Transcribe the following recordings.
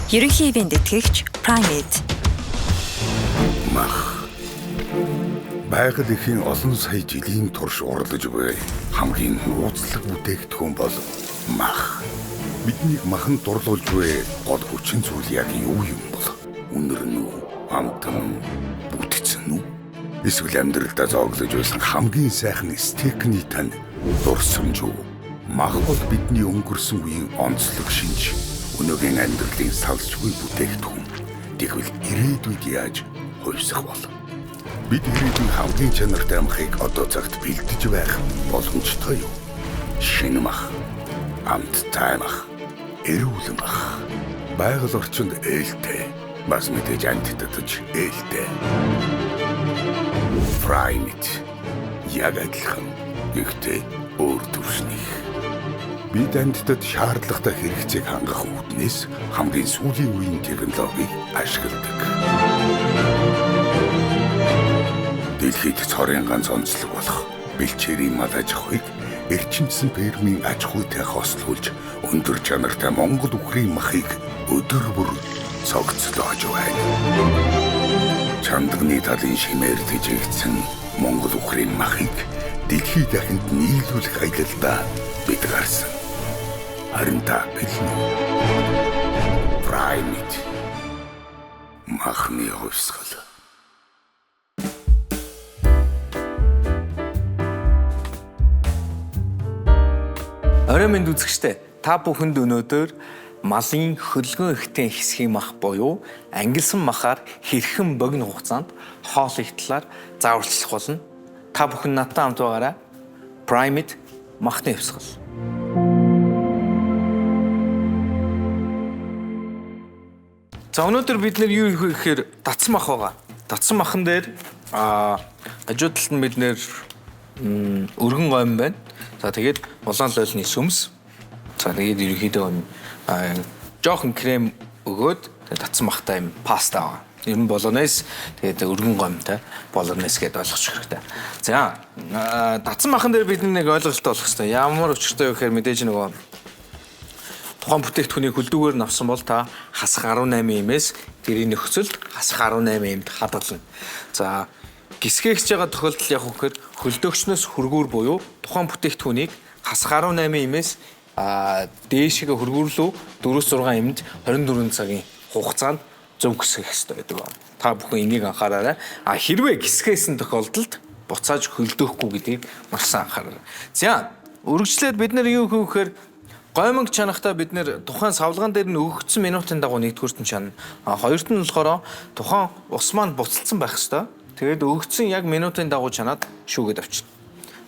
Ерөнхий ивээн тэтгэгч Primate. Мах. Байгаль эхийн олон сая жилийн турш урлаж буй хамгийн нууцлаг бүтээгдэхүүн бол мах. Биднийг маханд дурлуулж буй гол хүчин зүйл яг юу юм бол? Үнэр нь үү? Амт нь үү? Бүтцэн үү? Эсвэл амьдралдаа зооглож байсан хамгийн сайхан стейкний тань дурсамж уу? Мах бол бидний өнгөрсөн үеийн онцлог шинж. Өнөөгийн амьдралын салшгүй бүтээгдэхүүн. Тэгвэл ирээдүйд яаж хувьсах бол? Бид ирээдүйн хамгийн чанартай махыг одоо цагт бэлдэж байх боломжтой юу? Шинэ мах, амттай мах, эрүүл мах. Байгаль орчинд ээлтэй, бас мэдээж амьтдад ээлтэй. Primate яг адилхан. Гэхдээ өөр түвшнийх. Бид амьтдад шаардлагатай хэрэгцээг хангах үүднээс хамгийн сүүлийн үеийн технологиг ашигладаг. Дэлхийд цорын ганц онцлог болох бэлчээрийн мал аж ахуйг эрчимсэн фермийн аж ахуйтай хослуулж өндөр чанартай Монгол үхрийн махыг өдөр бүр цогцлоож байна. Чандагны талын шимээр тэжээгдсэн Монгол үхрийн махыг дэлхий дахинд нийлүүлэх аялалдаа бид гарсан. Харин та бэлэн үү? Primate махны хувьсгал. Орой минь үзэгчтэй та бүхэнд өнөөдөр малын хөлгөн ихтэй хэсгийн мах буюу ангилсан махаар хэрхэн богино хугацаанд хоол их талаар зааварчлах болно. Та бүхэн надтай хамт байгаарай. Primate махны хувьсгал. За өнөөдөр бид нэр юу хийх вэ гэхээр татсан мах байгаа. Татсан махан дээр хажуу талд нь бид нэр өргөн гоймон байна. За тэгээд улаан лойлны сүмс. За тэгээд ерөнхийдөө жоохон крем өгөөд тэгээд татсан махтай юм паста байгаа. Ер нь болонез тэгээд өргөн гомтой болонез гэдээ ойлгочих хэрэгтэй. За татсан махан дээр бид нэг ойлголттой болох хэрэгтэй. Ямар учиртай вэ гэхээр мэдээж нөгөө тухайн бүтээгдэхүүнийг хөлдүүгээр нь авсан бол та хасах 18 имээс тэрийн нөхцөлд хасах 18 имд хадгална. За гисгээгч байгаа тохиолдолд яг үхээр хөлдөөгчнөөс хөргүүр буюу тухайн бүтээгдэхүүнийг хасах 18 имээс дээшгээ хөргүүрлүү 4-6 имд 24 цагийн хугацаанд зөв гисгэх ёстой гэдэг байна. Та бүхэн энийг анхаараарай. А хэрвээ гисгээсэн тохиолдолд буцааж хөлдөөхгүй гэдгийг маш сайн анхаараарай. За үргэлжлээд бид нэр юу хийх вэ гэхээр гоймонг чанахтаа бид нэр тухайн савлгаан дээр нь өгөгдсөн минутын дагуу нэгдүгüрт нь чана. А хоёрт нь болохоор тухайн ус маань буцалцсан байх ёстой. Тэгээд өгөгдсөн яг минутын дагуу чанаад шүүгээд авчина.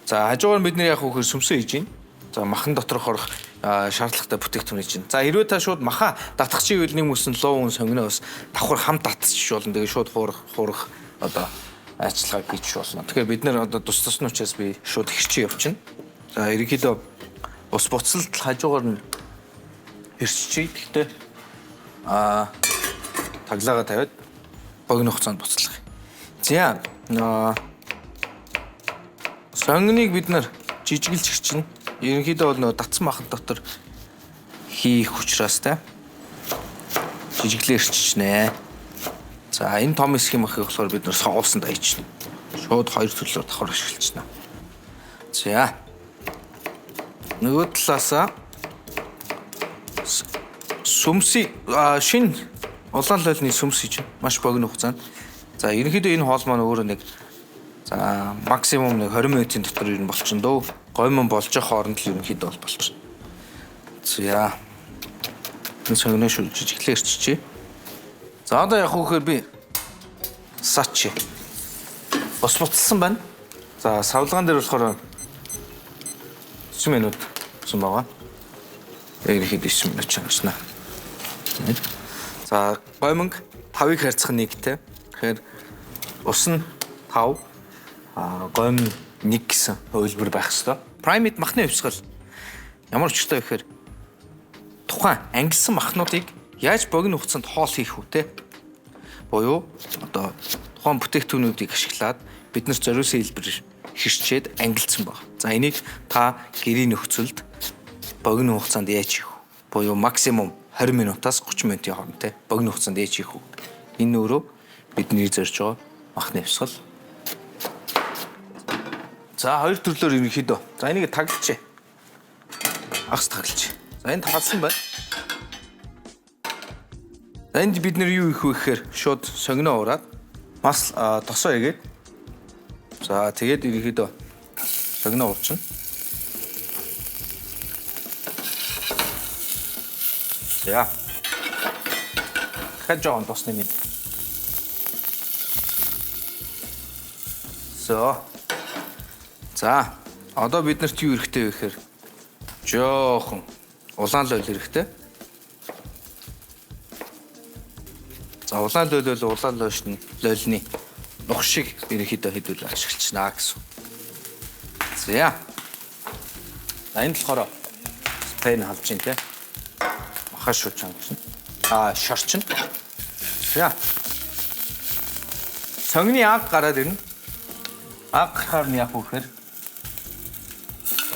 За хажуугаар бид нэр яг үхээр сүмсээ хийж гин. За махан доторх орох шаардлагатай бүтээгдэхүүн хийж гин. За хэрвээ та шууд маха татах чивэл нэг мөсөн луун сонгино бас давхар хамт татчих болно. Тэгээд шууд хуурах одоо ажиллагааг хийж болно. Тэгэхээр бид нэр одоо тус тусны учраас би шууд хэрчээ явчихна. За ерөнхийдөө ус буцалт хажуугаар нь хэрччихье. Гэхдээ таглаагаа тавиад богино хугацаанд буцалгах. За сонгиныг бид нар жижигэлж хэрчнэ. Ерөнхийдөө бол нөгөө татсан махан дотор хийх учраас те жижиглээ хэрчнэ. За энэ том хэсгийн махыг болохоор бид нар соусанд аячна. Шууд хоёр төрлөөр давхар ашиглачна. За нөгөө талаасаа сүмсийг шинэ улаан лойлны сүмс хийж маш богино хугацаанд. За ерөнхийдөө энэ хоол маань өөрөө нэг за максимум нэг 20 минутын дотор ер нь болчихно дөө. Гоймон болж явах хооронд л ерөнхийдөө бол болчихно. За энэ сонгино шүлж жижиглээ ирчихье. За одоо яг үхээр би сачи ус буцалсан байна. За савлгаан дээр болохоор 9 минут гэсэн байгаа. Ерөнхийдөө 9 минут чанарчна. За гоймонг 5-ыг харьцах нэгтэй. Тэгэхээр ус нь 5, гоймон 1 гэсэн хувилбар байх ёстой. Primate махны хувьсгал ямар учиртай вэ гэхээр тухайн ангилсан махнуудыг яаж богино хугацаанд хоол хийх вэ те? Буюу одоо тухайн бүтээгдэхүүнүүдийг ашиглаад бид нар зориулсан хэлбэр хэрчээд ангилсан баг. За энийг та гэрийн нөхцөлд богино хугацаанд яаж хийх вэ? Буюу максимум 20 минутаас 30 минутын хооронд те богино хугацаанд ээж хийх үг. Энэ өөрөө бидний зорж байгаа махны ёсгол. За хоёр төрлөөр ерөнхийдөө. За энийг таглажээ. Агс таглаж. За энэ тагалсан байна. За энд бид нэр юу их вэ гэхээр шууд согино уураад мас тосоо игээд за тэгээд ерөнхийдөө согино уурчна. За. Дахиад жоохон тус нэмээ. За. За. Одоо бид нарт юу хэрэгтэй вэ гэхээр жоохон улаан лойл хэрэгтэй. За улаан лойл бол улаан лойшны лойлны нух шиг ерөнхийдөө хэдүүл ашиглачнаа гэсэн. За. За энэ болохоор пен халж чинь те. Маха шууд чангачна. Аа шорчин. За. Сонгины аг гараад ирнэ. Аг гарахаар нь яах вэ гэхээр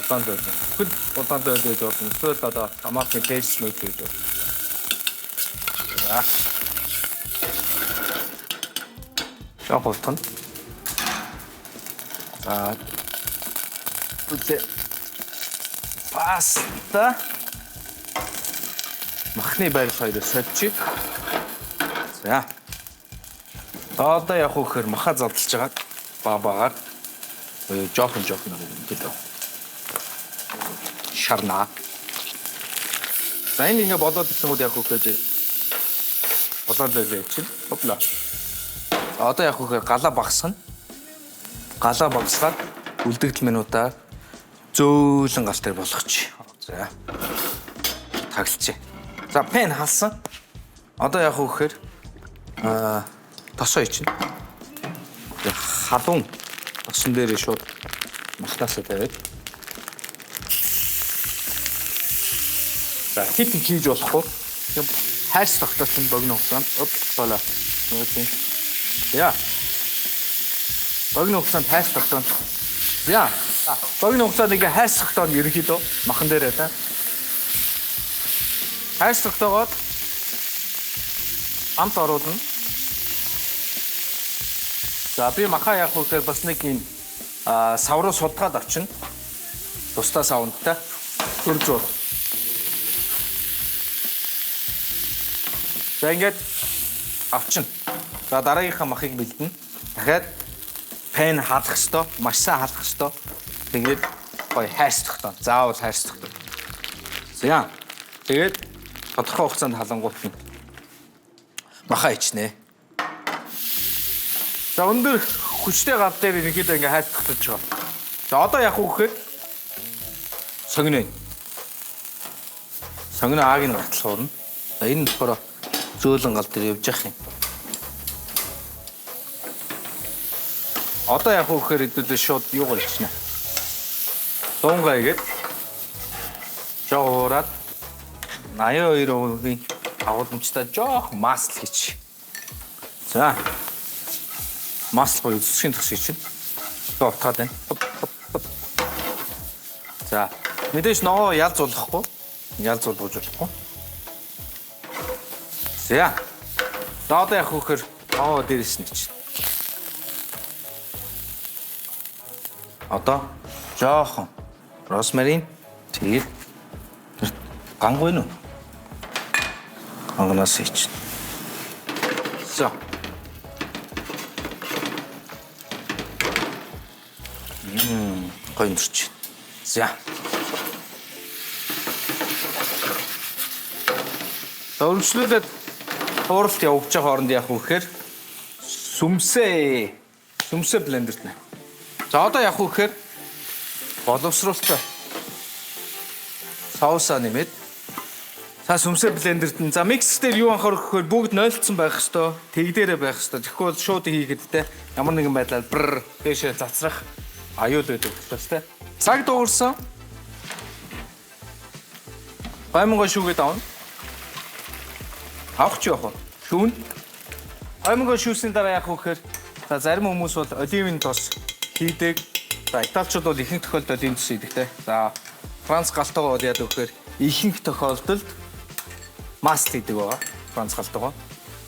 улаан лойл. Бүхэл улаан лойл гэж болно. Эсвэл одоо томатны пейст мөд гэж болно. За. Жоо хутгана. За. Үлээ. Паста. Махны байрал хоёроо сольчих. За. Одоо яг уу гэхээр маха задлж байгаа ба багаар жоохон жоохон гэдэг. Шарна. За энэ ингээ болоод ирсэн гол яг уу гэхээр болоод байлаа чинь. Хопла. Одоо яг уу гэхээр галаа багасгана. Галаа багасгаад үлдэгдэл минутаа зөөлөн гал дээр болгочих. За. Таглажээ. За пен халсан. Одоо яг уу гэхээр тосоо ичнэ. Халуун тосон дээрээ шууд махнаасаа тавиад. За хит хийж болохгүй. Тийм хайрц тогтоолтын богино хугацаанд болоо. Нөгөө. За. Богино хугацаанд хайрц тогтооно. За. Богино хугацаанд ингээ хайрц тогтооно ерөнхийдөө махан дээрээ та. Хайрц тогтоогоод амт оруулна. За би маха яах вэ гэхээр бас нэг юм сав руу судгаад авчина. Тусдаа савнтай. 400. За ингээд авчина. За дараагийнхаа махыг бэлдэнэ. Дахиад пен халах ёстой, маш сайн халах ёстой. Тэгээд гоё хайрц тогтооно. Заавал хайрц тогтооно. За. Тэгээд тодорхой хугацаанд халангуут нь маха ичнэ. За өндөр хүчтэй гал дээр ерөнхийдөө ингээ хайрц тогтож байгаа. За одоо яг уу гэхээр согино. Согино аагийн гартал хуурна. За энэ нь болохоор зөөлөн гал дээр явж явах юм. Одоо яг уу гэхээр хэдүүлээ шууд юугаар ичнэ. Дуунгаа игээд жоо хуураад 82%-ийн агуулмжтай жоох масл хийчих. За. Масл буюу зүсгийн тос хийчих. За утгаад байна. За. Мэдээж ногоо ялз болохгүй. Ялз болгож болохгүй. За. За одоо яг хөөхөр ногоо дээрээс нь ичнэ. Одоо жоохон розмарин тэгээд ганг байна уу? Ганганаас ичнэ. За. Гоё нүрч. За. За өргөжлүүлээд хууралт явуулж байгаа хооронд яах вэ гэхээр сүмсээ блендерт нэ. За одоо яах вэ гэхээр боловсруулалтаа соусаа нэмээд за сүмсээ блендерт нь за миксер дээр юу анхаарах гэхээр бүгд нойлцсон байх ёстой, тэг дээрээ байх ёстой. Тэгэхгүй бол шууд хийгээд те ямар нэгэн байдлаар бэр дээшээ цацрах аюул байдаг учраас те. Цаг дуурсан. Гаймангой шүүгээд авна. Авах ч явах. Шүүн. Гаймангой шүүсний дараа яах вэ гэхээр за зарим хүмүүс бол оливын тос хийдэг. За италичууд бол ихэнх тохиолдолд оливын тос хийдэг те. За Франц галтайгаа бол яадаг вэ гэхээр ихэнх тохиолдолд Must хийдэг байгаа. Франц галдаг байгаа.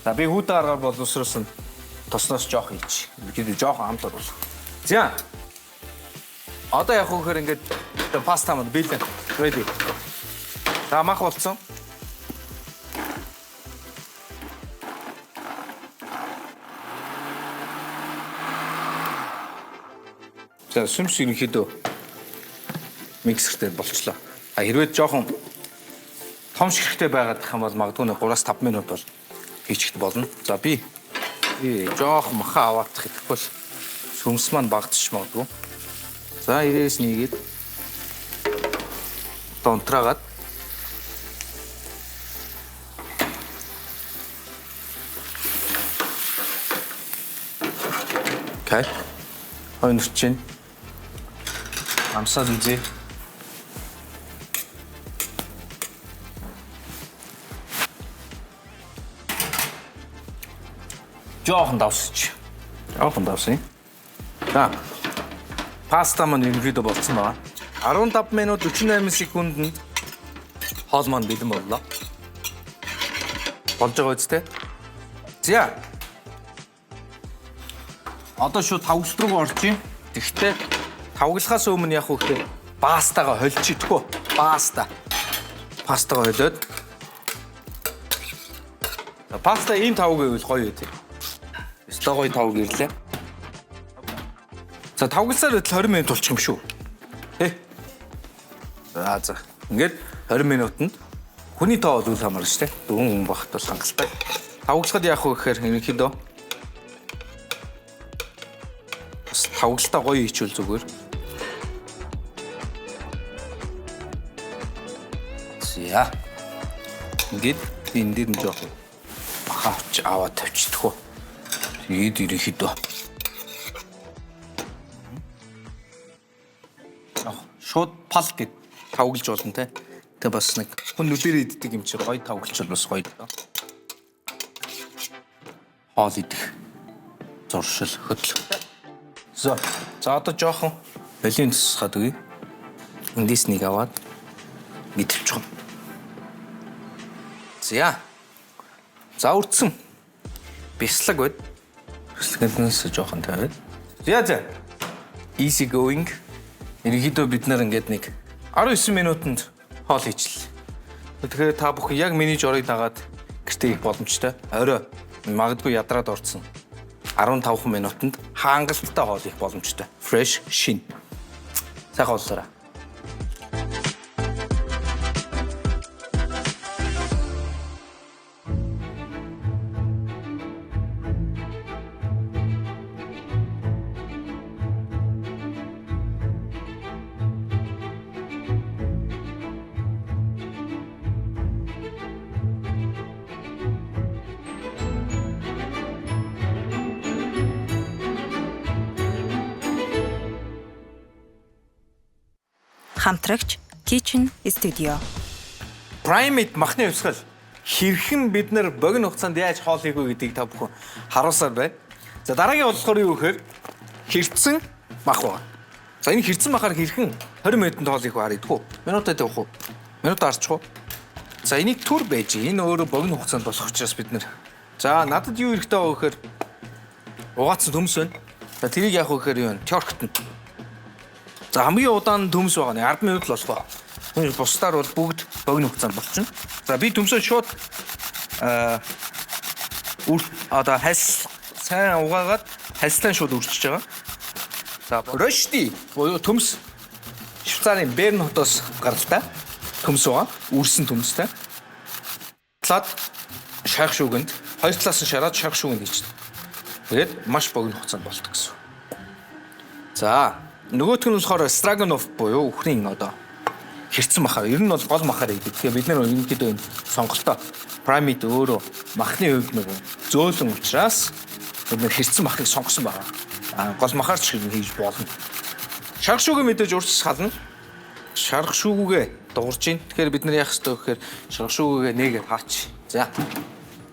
За би хүүдэн аргаар боловсруулсан тосноос жоох хийч. Бид жоох амт оруулах. За. Одоо яг хөөхөр ингээд паста маань бэлэн. Ready. За мах болцсон. За сүмс ерөнхийдөө миксертэй болчлоо. А хэрвээ жоохон том ширхтэй байгаад их юм бол магадгүй нэг 3-5 минут бол хийчихд болно. За би жоохон маха аваадах гэхгүй бол сүмс маань багтчих магадгүй. За ирээс нэгээд донтраагаад Окей. Хоёр чинь амсаад үзье. Жоохон давсч. Жоохон давсан. За. Паста маань ерөнхийдөө болцсон байгаа. 15 минут 48 секундэд хоол маань бэлэн боллоо. Болж байгаа үстэй. За. Одоо шууд тавгал руу орчих. Тэгвэл тавглахаас өмнө яг үхээр пастагаа холчих тхөө. Паста. Пастагаа холиод. За паста ийм тавг байвал гоё үү. Өстой гоё тавг ирлээ. За тавгалсаар байтал 20 минут болчих юм шүү. Тэ. За за. Ингээд 20 минутанд хүний тоо бол үл хамаарна шүү дээ. Дөрвөн хүн багт бол хангалттай. Тавгалахад яах вэ гэхээр ерөнхийдөө бас тавгалтаа гоё хийчихвэл зүгээр. За. Ингээд би энэ дээр нь жоох баха авч аваад тавьчихдаг. Тэгээд ерөнхийдөө шууд пал гэд тавгалж болно те. Тэгээ бас нэг хүн нүдэрээ иддэг юм чи гоё тавгалчвал бас гоё доо. Хоол идэх зуршил хөдөл. За. За одоо жоохон олийн тусгаад өгье. Эндээс нэг аваад мэдчихв. За. За үрдсэн. Бяцлаг байд. Бяцлагнаас жоохон тавиад. За за. Easy going. Ерөнхийдөө бид нар ингээд нэг 19 минутанд хоол хийчлээ. Тэгэхээр та бүхэн яг миний жорыг дагаад гэртээ их боломжтой. Орой магадгүй ядраад орцсон. 15 минутанд хангалттай хоол хийх боломжтой. Fresh шин. Сайхан боллоорой. Хамтрагч Kitchen Studio. Primate махны хувьсгал хэрхэн бид нар богино хугацаанд яаж хоол хийх вэ гэдгийг та бүхэн харуулсаар байна. За дараагийн болохоор юу гэхээр хэрцэн мах байна. За энэ хэрцэн махаар хэрхэн 20 минутанд хоол хийх вэ харъя дгүй. Минутаа тавих уу? Минут арчих уу? За энийг түр байж. Энэ өөрөө богино хугацаанд болох учраас бид нар. За надад юу хэрэгтэй байгаа гэхээр угаацсан төмс байна. За тэрийг яах вэ гэхээр юу вэ? Тёрктон. За хамгийн удаан төмс байгаа нь 10 минут л болох ба. Бусдаар бол бүгд богино хугацаанд болчихно. За би төмсөө шууд одоо хальс сайн угаагаад хальслан шууд үрчиж байгаа. За рöшти буюу төмс Швейцарын Берн хотоос гаралтай төмс байгаа. Үрсэн төмстэй. Талаад шарх шүүгэнд хоёр талаас нь шараад шарх шүүгэнд хийчихдэг. Тэгээд маш богино хугацаанд болдог гэсэн. За нөгөөх нь болохоор Stroganoff буюу үхрийн одоо хэрцэн махаар. Ер нь бол гол махаар хийдэг. Тэгэхээр бид нар ерөнхийдөө энэ сонголтоо Primate өөрөө махны хувьд нөгөө зөөлөн учраас бид нар хэрцэн махыг сонгосон байгаа. А гол махаар ч хийж болно. Шарх шүүгээ мэдээж урьдчилж хална. Шарх шүүгүүгээ дуурж ийн. Тэгэхээр бид нар яах ёстой вэ гэхээр шарх шүүгээгээ нээгээд хаач. За.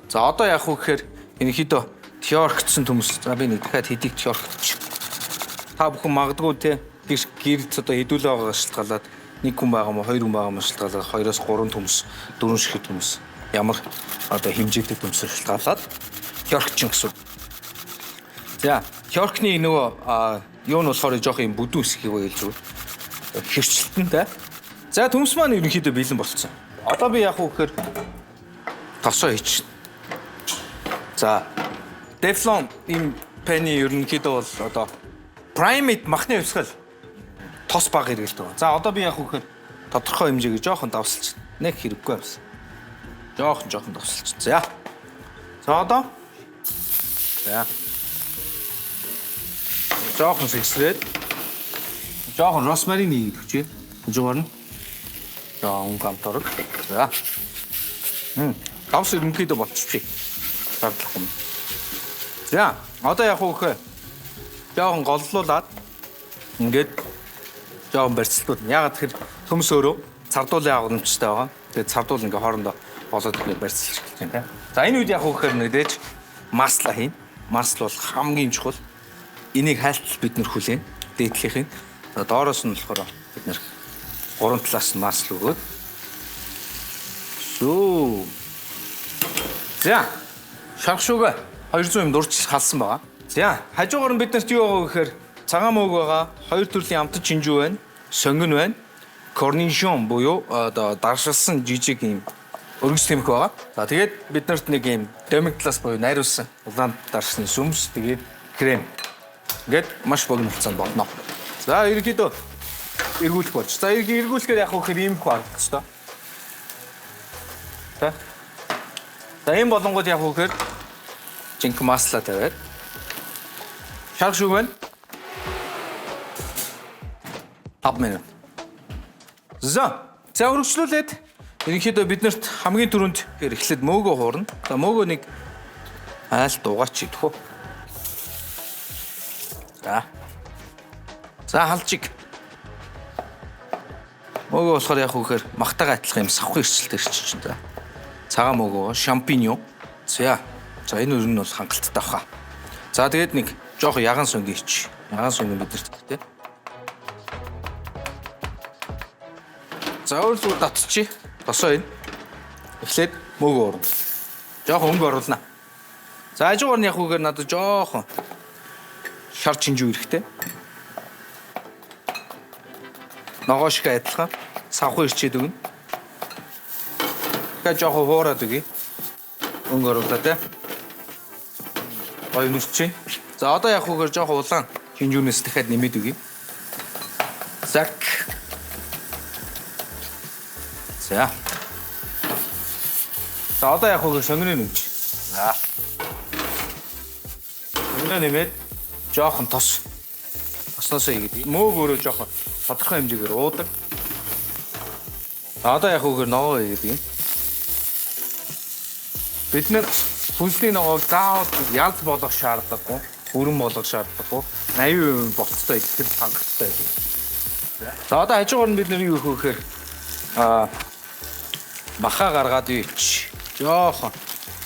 За одоо яах вэ гэхээр ерөнхийдөө теоргдсон төмс. За би нэг дахиад хэдийг теоргдчих. Та бүхэн магадгүй те гэр одоо хэдүүлээ байгаа шалтгаалаад нэг хүн байгаа мó хоёр хүн байгаа мó шалтгаалаад 2-оос 3 төмс, 4 ширхэг төмс Ямар одоо хэмжээтэй төмсөөр шалтгаалаад хёрхчин гэсэн. За, хёрхны нөгөө юу нь болохоор жоох юм бүдүүн хэсгийг хэлж байгаа. Хэрчлэлтэн тэ. За, төмс маань ерөнхийдөө бэлэн болцсон. Одоо би яг уу гэхээр тосоо хийчихнэ. За, Teflon ийм пэний ерөнхийдөө бол одоо primate махны хувьсгал тос баг хэрэгэлдэг. За, одоо би яг уу гэхээр тодорхой хэмжээгээр жоохон давсалч. Нэг хэрэггүй юмсан. Жоохон давсалч. За. За одоо за. Жоохон сэгсрээд жоохон росмарин хийгээд өгчээ. Хажуугаар нь. За, өнгө амторог. За. Давс ерөнхийдөө болчихжээ. Шаардлагагүй. За, одоо яг уу гэхээр жоохон голлуулаад ингээд жоохон барьцлууд. Яагаад тэгэхээр төмс өөрөө цардуулын агнамжтай байгаа. Тэгээд цардуул ингээ хоорондоо болоод ингээ барьцлаж эхэлж байна тийм. За, энэ үед яг уу гэхээр нэгдэж масла хийн. Масл бол хамгийн чухал. Энийг хайлтал бид нэр хүлээн. Дээдлийнх нь. За, доороос нь болохоор бид нэр гурван талаас нь масл өгөөд. Сүү. За, шарх шүүгээ 200 юм дурч халсан байгаа. За, хажуугаар нь бид нарт юу байгаа гэхээр цагаан мөг байгаа, хоёр төрлийн амтан чинжүү байна, сонгон байна, корнишон буюу одоо даршилсан жижиг юм өргөс тэмх байгаа. За, тэгээд бид нарт нэг юм демиглас буюу найруулсан улаан даршны сүмс, тэгээд крем. Ингээд маш богино хугацаанд болно. За, ерөнхийдөө эргүүлэх болж. За, эргүүлэхээр яг хөө ийм их байх хэвээр. За. За, ийм болонгууд яг хөө жинхэнэ масла тавиад шарх шүүг байна. 5 минут. За, за өргөжлүүлээд ерөнхийдөө биднэрт хамгийн түрүүнд эхлээд мөөгөө хуурна. За, мөөгөө нэг айл дугаач идэх үү. За. За, халжиг. Мөөгөө болохоор яг үхээр махтайгаа адилхан юм савхын эрсдэлтэй ирчих чинь. За. Цагаан мөөгөө, шампиньон. За. За, энэ өрн нь бол хангалттай баха. За, тэгээд нэг жоох яган сөнгийн ич. Яган сөнгөн биднэрт тий. За, өөр зүгээр татчих. Тосоо энэ. Эхлээд мөөгөө уурна. Жоох өнгө оруулна. За, хажуугаар нь яг үгээр надад жоохон шар чинжүү эрэхтэй. Ногоо шиг адилхан савхан ирчээд өгнө. Тэгэхээр жоохон хуураад өгье. Өнгө оруулаа тий. Гоё нүрчээ. За, одоо яг үгээр жоохон улаан чинжүүнээс дахиад нэмээд өгье. Зак. За. За, одоо яг үгээр сонгино нэмж. За. Сонгино нэмээд жоохон тос. Тосноосоо игээд. Мөөг өөрөө жоохон тодорхой хэмжээгээр уудаг. За, одоо яг үгээр ногоо игээд юм. Бид нэр хүнсний ногоог заавал ялз болгох шаардлагагүй, бүрэн болгох шаардлагагүй. 80% болцтой идэхэд хангалттай байдаг. За, одоо хажуугаар нь бид нэр юу хийх вэ гэхээр маха гаргаад ич. Жоохон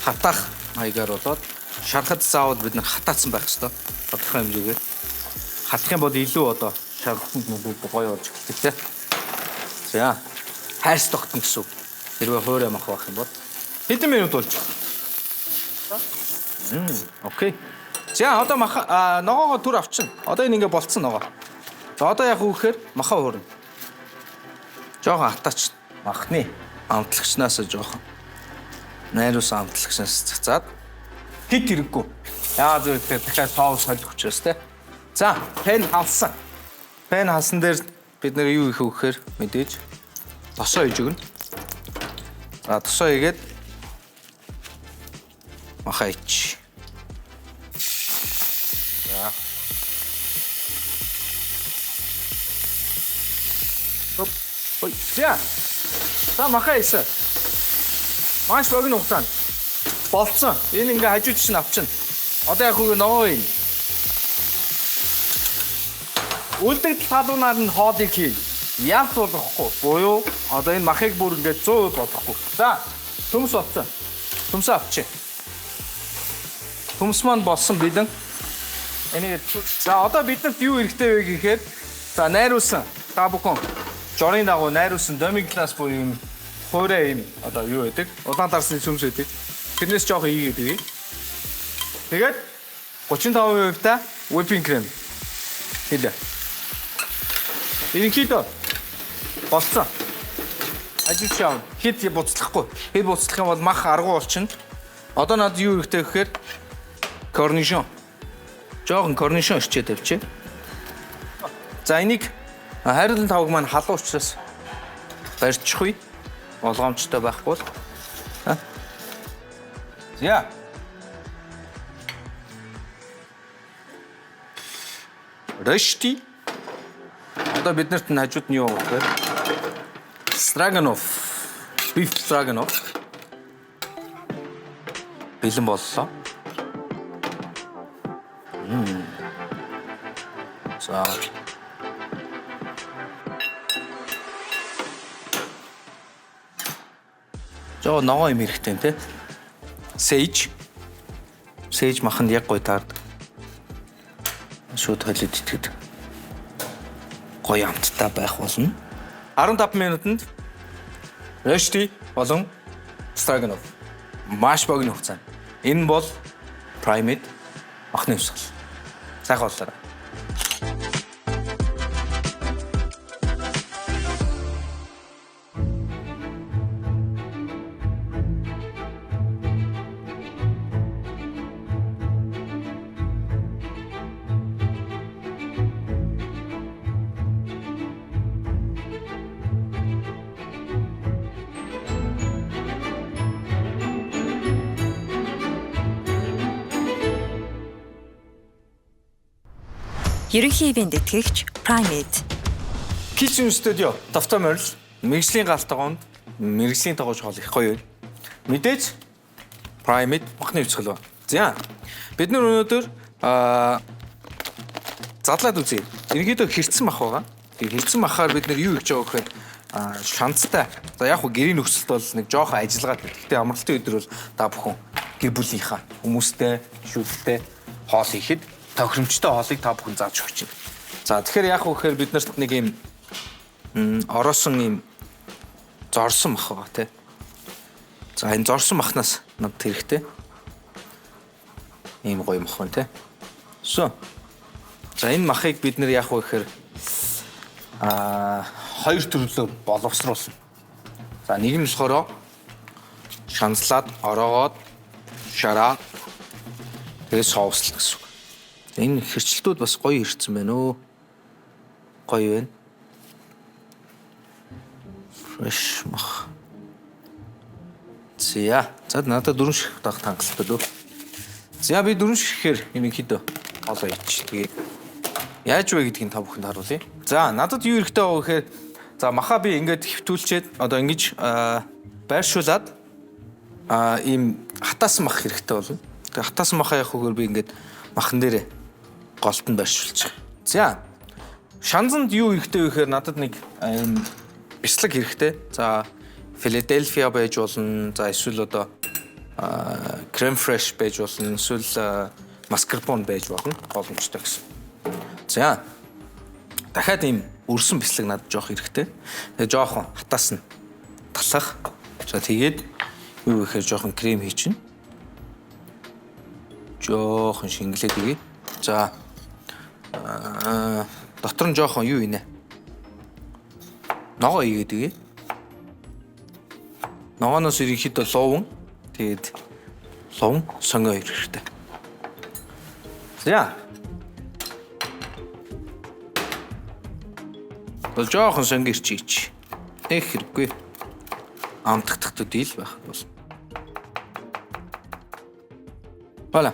хатаах маягаар болоод шархад заавал бид нар хатаацсан байх ёстой. Тодорхой хэмжээгээр хатах юм бол илүү одоо шарханд нь гоё болж эхэлдэг те. За, хайрс тогтно гэсэн үг. Хэрвээ хуурай мах байх юм бол хэдэн минут болж байна? Окей. За, одоо маха ногоогоо түр авчина. Одоо энэ ингээ болцсон ногоо. За, одоо яг үгээр маха хуурна. Жоохон хатаач. Махны амтлагчнаас жоохон найруулсан амтлагчнаас цацаад хит хэрэггүй. Яа зөв тэгэхээр дахиад соус солих учраас те. За, пен халсан. Пен халсан дээр бид нэр юу хийх вэ гэхээр мэдээж тосоо хийж өгнө. За, тосоо хийгээд маха ич. За. Хоп. Ой, за. За, маха хийсэн. Маш богино хугацаанд болцсон. Энэ ингээ хажууд чинь авчина. Одоо яг үгүй ногоо юм. Үлдэгдэл талуунаар нь хоолыг хий. Ялц болгохгүй. Буюу одоо энэ махыг бүр ингээд 100% болгохгүй. За, төмс болсон. Төмсөө авчи. Төмс маань болсон бэлэн. Энийг за одоо биднэрт юу хэрэгтэй вэ гэхээр за найруулсан та бүхэн жорын дагуу найруулсан домиглас буюу юм Хуурай юм одоо юу байдаг? Улаан дарсны сүмс байдаг. Тэрнээс жоохон ийгээд өгье. Тэгээд 35% та whipping cream. Хэлээ. Ерөнхийдөө болцсон. Ажил шав. Хэд буцлахгүй. Хэд буцлах юм бол мах аргу болчихно. Одоо надад юу хэрэгтэй гэхээр корнишон. Жоохон корнишон ирчээ тавьчих. За энийг хайрлан тавг маань халуун учраас барьчихъя. Болгоомжтой байхгүй бол. За. Рөшти. Одоо бид нарт нь хажууд нь юу вэ гэхээр Stroganoff. Beef stroganoff. Бэлэн боллоо. За. Жоо ногоо юм хэрэгтэй юм те. Sage. Sage маханд яг гоё таардаг. Шууд холиод итгэдэг. Гоё амттай байх болно. 15 минутанд Рөшти болон Stroganoff маш богино хугацаанд. Энэ бол Primate махны хувьсгал. Сайхан боллоо. Ерөнхий ивээн тэтгэгч Primate. Kitchen Studio тавтай морил мэргэжлийн гал тогоонд мэргэжлийн тогооч хоол их гоё. Мэдээж Primate махны хувьсгал ба. За бид нар өнөөдөр задлаад үзье. Ерөнхийдөө хэрцэн мах байгаа. Тэгээ хэрцэн махаар бид нар юу хийж байгаа гэхээр шанцтай. За яг хөө гэрийн нөхцөлд бол нэг жоохон ажиллагаа. Гэхдээ амралтын өдөр бол та бүхэн гэр бүлийнхаа хүмүүстэй, шүлтэй хоол хийхэд тохиромжтой хоолыг та бүхэн зааж өгч байна. За тэгэхээр яг хөө гэхээр бид нарт нэг юм ороосон юм зорсон мах байгаа тий. За энэ зорсон махнаас надад хэрэгтэй. Ийм гоё мах байна тий. Сүү. За энэ махыг бид нэр яг хөө гэхээр хоёр төрлөөр боловсруулна. За нэг нь болохоор шанслаад ороогоод шараад тэгээ соуслах гэсэн үг. Энэ хэрчлэлтүүд бас гоё ирсэн байна өө. Гоё байна. Fresh мах. За, за надад дөрвөн ширхэг дах хангалттай дөө. За би дөрвөн ширхээр ерөнхийдөө хоолоо ич. Тэгээ яаж вэ гэдгийг та бүхэнд харуулъя. За надад юу хэрэгтэй байгаа гэхээр за маха би ингээд хэвтүүлчээд одоо ингэж байршуулад ийм хатаасан мах хэрэгтэй болно. Тэгээ хатаасан маха явах үгээр би ингээд махан дээрээ голд нь байршуулчих. За шанзанд юу хэрэгтэй вэ гэхээр надад нэг ийм бислэг хэрэгтэй. За Филадельфиа байж болно. За эсвэл одоо крем фреш байж болно. Эсвэл маскарпоне байж болно. Боломжтой гэсэн. За дахиад ийм өрсөн бислэг надад жоох хэрэгтэй. Тэгээ жоохон хатаас нь талах. За тэгээд юу гэхээр жоохон крем хийчин. Жоохон шингэлээд өгье. За дотор нь жоохон юу инэ? Ногоо ийгээд өгье. Ногооноос ерөнхийдөө луван, тэгээд луван сонгоо хэрэгтэй. За. Бол жоохон сонго ирчийч. Нэг хэрэггүй. Амтагдах төдий л байх бол. Бала.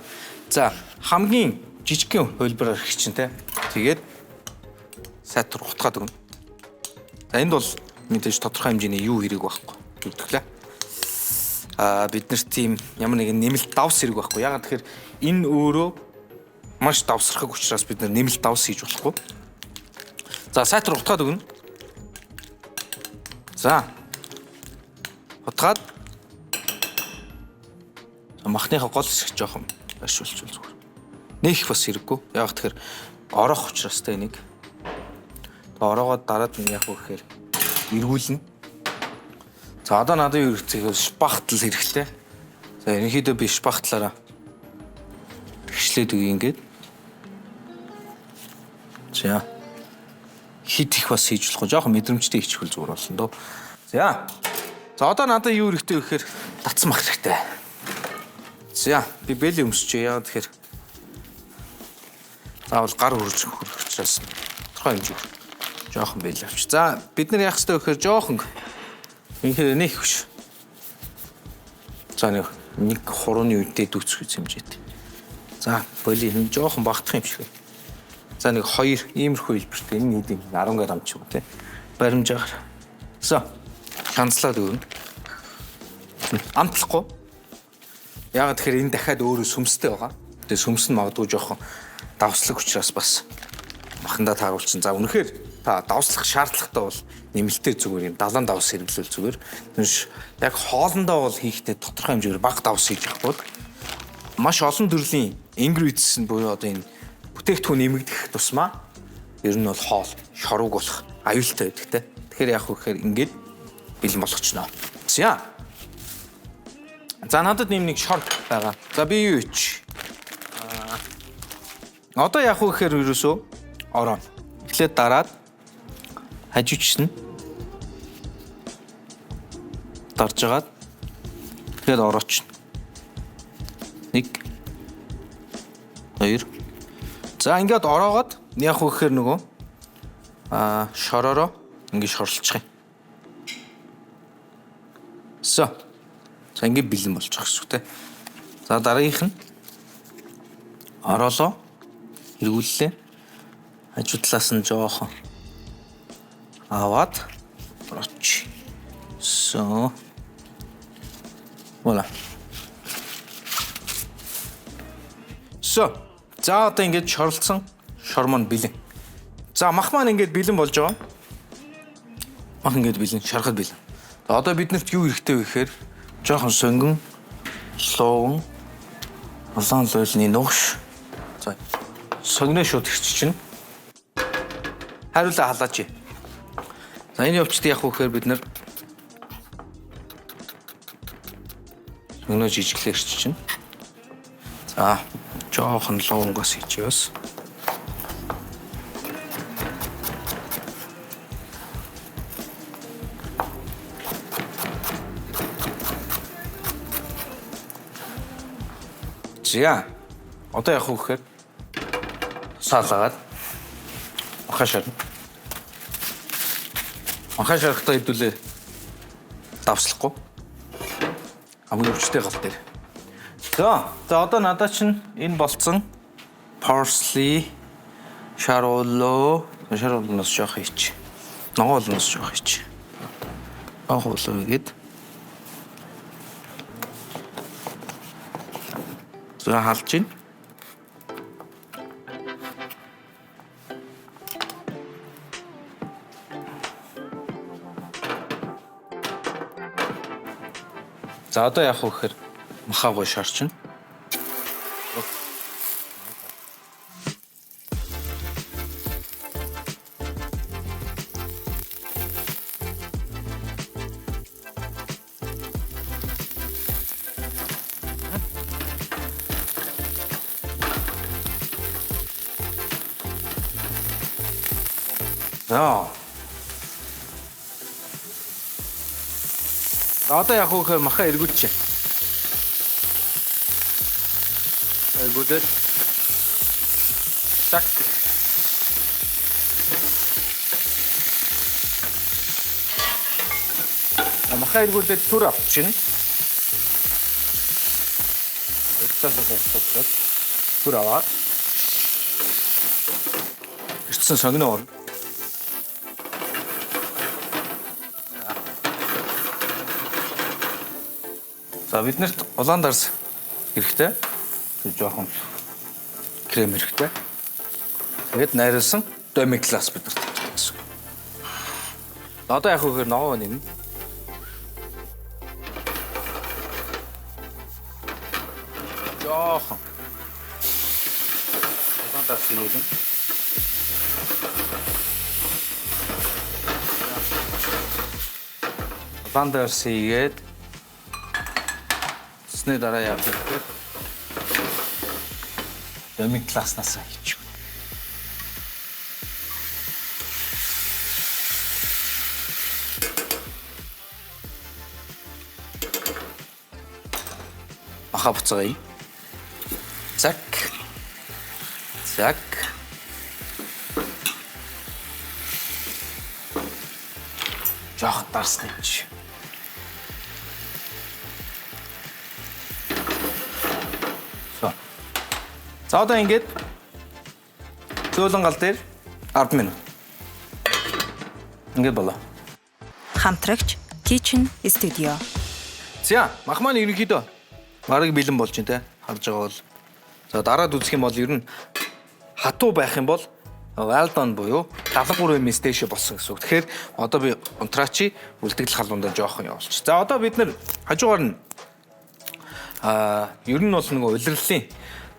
За, хамгийн жижигхэн хувилбараар хийчин те. Тэгээд сайтар утгаад өгнө. За энд бол мэдээж тодорхой хэмжээний юу хэрэг байхгүй. Зүтгэлээ. Бид нарт тийм ямар нэгэн нэмэлт давс хэрэг байхгүй. Ягаад тэгэхээр энэ өөрөө маш давсрахаг учраас бид нар нэмэлт давс хийж болохгүй. За сайтар утгаад өгнө. За. Утгаад махныхаа гол хэсэг жоохон байршуулчихвал зүгээр. Нэх бас хэрэггүй. Яг тэгэхээр ороох учраас та энийг. Тэгээ ороогоод дараад нь яг вэ гэхээр эргүүлнэ. За одоо надад юу хэрэгтэй гэвэл шпахтл хэрэгтэй. За ерөнхийдөө би шпахтлаараа тэгшлээд өгье ингээд. За хит их бас хийж болохгүй. Жохон мэдрэмжтэй хийчихвэл зүгээр болно дөө. За. За одоо надад юу хэрэгтэй вэ гэхээр татсан мах хэрэгтэй. За би бэлэн өмсчээ. Яагаад тэгэхээр заавал гар хөрж хөрөх учраас тодорхой хэмжээ жоохон бэл авч. За бид нар яах ёстой вэ гэхээр жоохон үнэхээр нэг хөш. За нэг хурууны үедээ дүүцэх хэмжээтэй. За боли энэ жоохон багтах юм шиг. За нэг хоёр иймэрхүү хэлбэртэй энэ хэд юм 10 г ч юм уу те. Баримжаагаар. За ганцлаад өгнө. Амтлахгүй. Яагаад тэгэхээр энэ дахиад өөрөө сүмстэй байгаа. Тэгээ сүмс нь магадгүй жоохон давслаг учраас бас махандаа тааруулсан. За үнэхээр та давслах шаардлагатай бол нэмэлтээр зүгээр юм далайн давс хэрэглүүл зүгээр. Түнш яг хоолндоо бол хийхдээ тодорхой хэмжээгээр бага давс хийж явах бол маш олон төрлийн ingredients нь буюу одоо энэ бүтээгдэхүүн нэмэгдэх тусмаа ер нь бол хоол шорууг болох аюултай байдаг те. Тэгэхээр яах вэ гэхээр ингээд бэлэн болгочно. За. За надад нэм нэг шор байгаа. За би юу ич? Одоо яах вэ гэхээр ерөөсөө ороо. Эхлээд дараад хажуучсан. Дарж агаад тэгээд ороочно. 1 2. За ингээд ороогоод яах вэ гэхээр нөгөө шороороо ингээд шорлчих юм. За. За ингээд бэлэн болчих гэсэн үг те. За дараагийнх нь ороолоо эргүүллээ. Хажуу талаас нь жоохон аваад ороч. So. Voilà. So. За одоо ингээд шоролцсон шор маань бэлэн. За мах маань ингээд бэлэн болж байгаа. Мах ингээд бэлэн, шарахад бэлэн. За одоо биднэрт юу хэрэгтэй вэ гэхээр жоохон сонгон, лууван, улаан луйлны нугш. За сонгиноо шууд хэрччихнэ. Хариулаа халаач. За энэ явцд яах вэ гэхээр бид нар сонгиноо жижиглээ хэрччихнэ. За жоохон луунгаас хийчихье бас. За одоо яах вэ гэхээр саалгаад махаа шарна. Махаа шарахтаа хэдүүлээ давслахгүй. Хамгийн өвчтэй гал дээр. За одоо надад чинь энэ болцсон parsley, шар улуунаас жоох хийч. Ногоон улуунаас жоох хийч. Ногоон улуу гээд. За халж гин. За одоо яах вэ гэхээр махаагүй шарчна. За. Одоо яах вэ гэхээр махаа эргүүлчихье. Эргүүлээд так. Махаа эргүүлээд түр авчихна. Эргүүлээд түр аваад ирсэн сонгино орно. За биднэрт улаан дарс хэрэгтэй. Жоохон крем хэрэгтэй. Тэгээд найруулсан demi-glace биднэрт хэрэгтэй гэсэн. Одоо яах вэ гэхээр ногоо нэмнэ. Жоохон улаан дарс нэмнэ. Блендерс хийгээд цэсний дараа яах вэ гэхээр домиг класснаас хийчих. Маха буцаая. Зак. Зак. Жох дарсна чи. За. За одоо ингээд зөөлөн гал дээр 10 минут. Ингээд болоо. Хамтрагч Kitchen Studio. За, мах маань ерөнхийдөө бараг бэлэн болж байна те. Харж байгаа бол. За дараад үзэх юм бол ер нь хатуу байх юм бол well done буюу 73 м дээшээ болсон гэсэн үг. Тэгэхээр одоо би унтраачи үлдэгдэл халуундаа жоохон явуулчих. За одоо бид нар хажуугаар нь ер нь бол нөгөө улирлын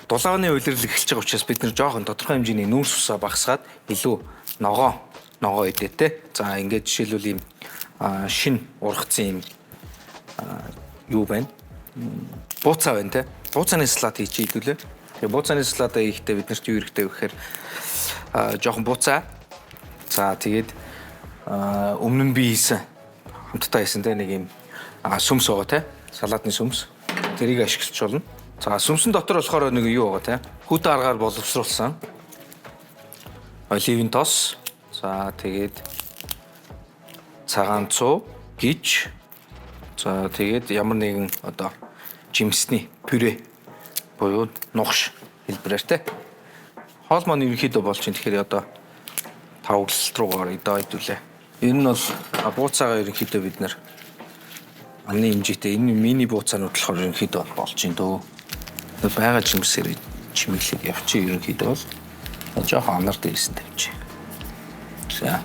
дулааны улирал эхэлж байгаа учраас бид нар жоохон тодорхой хэмжээний нүүрс усаа багасгаад илүү ногоо ногоо идэ те. За ингээд жишээлбэл ийм шин ургацсан юм юу байна? Бууцаа байна те. Бууцааны салат хийж идүүлээ. Тэгээ бууцааны салатаа хийхдээ бид нарт юу хэрэгтэй вэ гэхээр жоохон бууцаа. За тэгээд өмнө нь би хийсэн хамтдаа хийсэн те нэг юм сүмс байгаа те. Салаатны сүмс. Тэрийг ашиглаж болно. За сүмсэн дотор болохоор нэг юу байгаа те. Хүтэ аргаар боловсруулсан оливын тос. За тэгээд цагаан цуу, гिच. За тэгээд ямар нэгэн одоо жимсний пюре буюу нугш хэлбэрээр те. Хоол маань ерөнхийдөө болж чинь тэгэхээр одоо тавглалт руугаар идэ идүүлээ. Энэ нь бол бууцаагаа ерөнхийдөө бид нэр амны хэмжээтэй энэ мини бууцаанууд болохоор ерөнхийдөө болж чинь дөө. Бага жимсээр чимэглээд явчих ерөнхийдөө бол жоохон анар дээрээс нь тавьчих. За.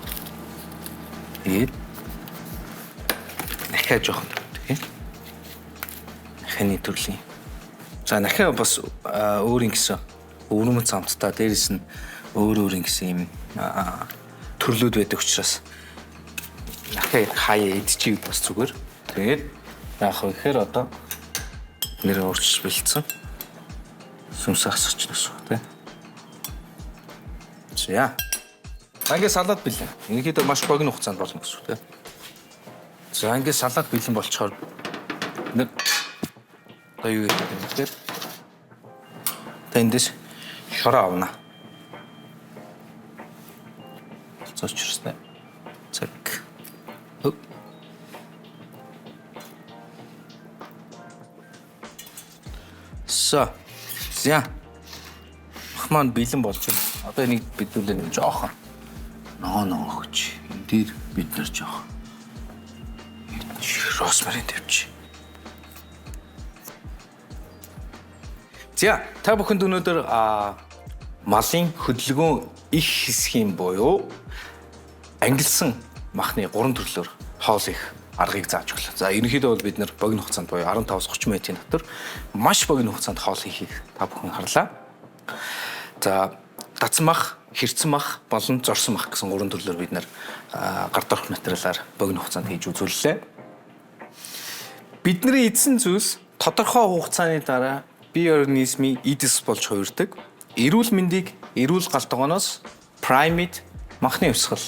Тэгээд нахиа жоохон тавьдаг юм. Нахианы төрлийн. За нахиа бас өөр ингэсэн өвөрмөц амттай дээрээс нь өөр өөр ингэсэн юм төрлүүд байдаг учраас нахиа хаяа идчихийвэл бас зүгээр. Тэгээд яах вэ гэхээр одоо нэр өөрчилж бэлдсэн сүмс асгач гэсэн үг тийм. За. Ингээд салат бэлэн. Ерөнхийдөө маш богино хугацаанд болно гэсэн үг тийм. За ингээд салат бэлэн болчоор нэг одоо юу гэдэг юм бэ? Та эндээс шороо авна. Цоочрсна. Цаг. За. За. Мах маань бэлэн болж байна. Одоо энийг бидүүлээ нэг жоохон ноо ноо өгч. Энэ дээр бид нар жоохон росмарин тавьчих. За, та бүхэнд өнөөдөр малын хөдөлгөөн их хэсгийн буюу ангилсан махны 3 төрлөөр хоол их аргыг зааж өглөө. За, ерөнхийдөө бол бид нар богино хугацаанд буюу 15-30 минутын дотор маш богино хугацаанд хоол хийхийг та бүхэн харлаа. За, татсан мах, хэрцэн мах болон зорсон мах гэсэн 3 төрлөөр бид нар гар дорх материалаар богино хугацаанд хийж үзүүллээ. Бидний эзэн зүйлс тодорхой хугацааны дараа бие организмын эдис болж хувирдаг. Эрүүл мэндийг эрүүл гал тогооноос Primate махны хувьсгал